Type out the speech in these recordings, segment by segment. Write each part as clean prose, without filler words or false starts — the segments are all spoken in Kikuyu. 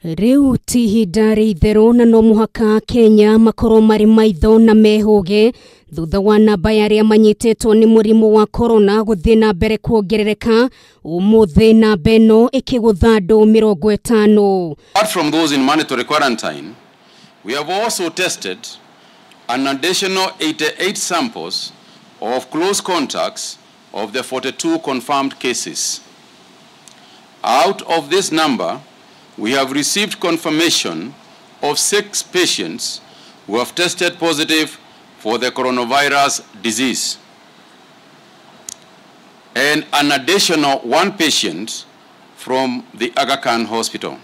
Rĩu ti ihinda rĩa itherũ na no mũhaka Kenya makorwo marĩ maitho na mehũge thutha wa namba ya arĩa manyitĩtwo nĩ mũrimũ wa corona gũthiĩ na mbere kuongerereka. Ũmũthĩ namba ĩno ĩkĩgũtha andũ 50. Apart from those in mandatory quarantine, we have also tested an additional 88 samples of close contacts of the 42 confirmed cases. Out of this number, we have received confirmation of 6 patients who have tested positive for the coronavirus disease, and an additional 1 patient from the Aga Khan Hospital.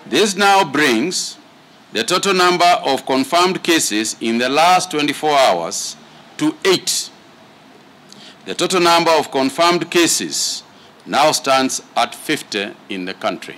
This now brings the total number of confirmed cases in the last 24 hours to 8. The total number of confirmed cases now stands at 50 in the country.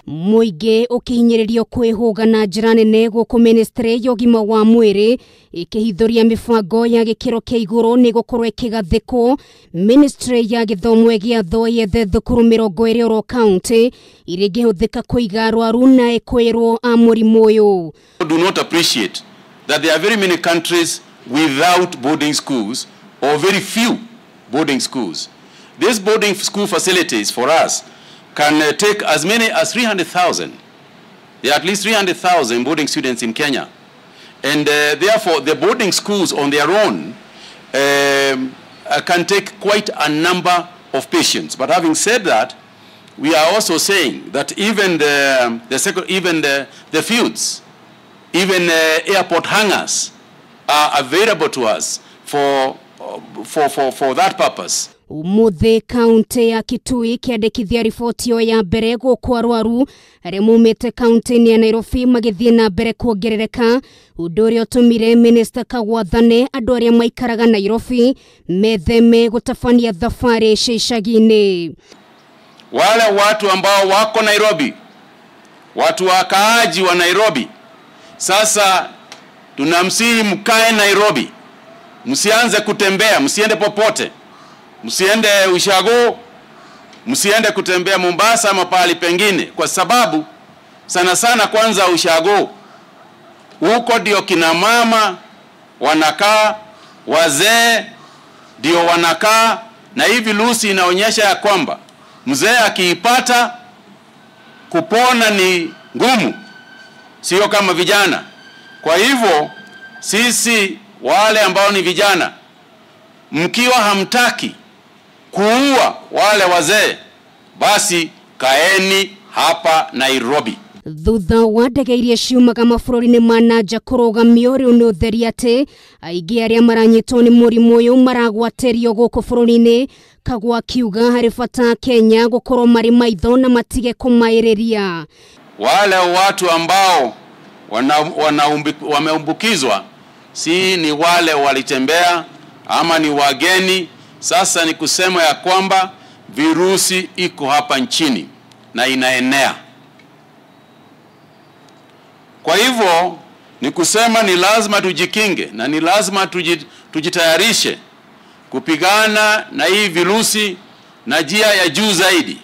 Mũingĩ ũkĩhinyĩrĩrio kwĩhũga na njĩra nene gũkũ ministry ya ũgima wa mwĩrĩ ĩkĩhithũria mĩbango ya gĩkĩro kĩa igũrũ nĩ gũkorwo ĩkĩgathĩkwo. Ministry ya gĩthomo ĩgĩathwo yethe thukuru 20 oro kaunti iria ingĩhũthĩka kũiga arwaru na ĩkwĩrwo a mũrimũ ũyũ. Do not appreciate that there are very many countries without boarding schools or very few boarding schools. These boarding school facilities for us can take as many as 300,000. There are at least 300,000 boarding students in Kenya. And therefore, the boarding schools on their own can take quite a number of patients. But having said that, we are also saying that even the fields, even airport hangars are available to us for that purpose. Umuthi kaunti ya Kitui kĩandĩkithia riboti ĩyo ya mbere gũkũ arwaru arĩa maumĩte kaunti-inĩ ya Nairobi magĩthiĩ na mbere kuongerereka, ũndũ ũrĩa ũtũmire Minister Kagwathane andũ arĩa maikaraga Nairobi metheme gũtabania thabarĩ cia icagi-inĩ. Wale watu ambao wako Nairobi, watu wakaaji wa Nairobi, sasa tunamsihi mkae Nairobi, msianze kutembea, msiende popote. Msiende Ushago, msiende kutembea Mombasa ama pahali pengine, kwa sababu sana sana kwanza Ushago huko ndio kina mama wanakaa, wazee ndio wanakaa, na hii virusi inaonyesha ya kwamba mzee akiipata kupona ni ngumu, sio kama vijana. Kwa hivyo sisi wale ambao ni vijana, mkiwa hamtaki kuua wale wazee, basi kaeni hapa Nairobi. Thutha wa ndege iria ciumaga mabũrũri-inĩ ma na nja kũrũgamio, rĩu nĩ ũtheri atĩ aingĩ arĩa maranyitwo nĩ mũrimũ ũyũ maragwatĩrio gũkũ bũrũri-inĩ. Kagwa akiuga harĩ bata Kenya gũkorwo marĩ maitho na matige kũmaĩrĩria. Wale watu ambao wameambukizwa si ni wale walitembea ama ni wageni. Sasa ni kusema ya kwamba virusi iko hapa nchini na inaenea. Kwa hivyo ni kusema ni lazima tujikinge na ni lazima tujitayarishe kupigana na hii virusi na njia ya juu zaidi.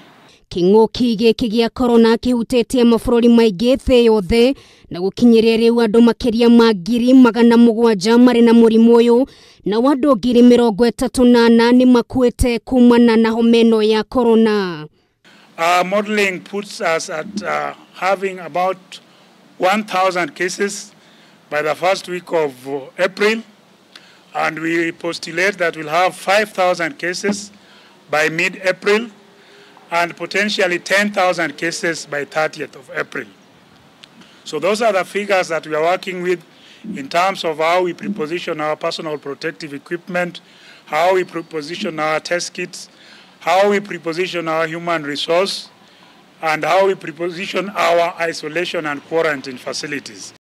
Kĩng'ũki gĩkĩ gĩa corona kĩhutĩtie mabũrũri maingĩ thĩ yothe na gũkinyĩria rĩu andũ makĩria ma 700,000 marĩ na mũrimũ ũyũ na andũ 34,000 nĩ makuĩte kumana na homa ĩno ya corona. Our modeling puts us at having about 1,000 cases by the first week of April, and we postulate that we'll have 5,000 cases by mid-April and potentially 10,000 cases by 30th of April. So those are the figures that we are working with in terms of how we preposition our personal protective equipment, how we preposition our test kits, how we preposition our human resource, and how we preposition our isolation and quarantine facilities.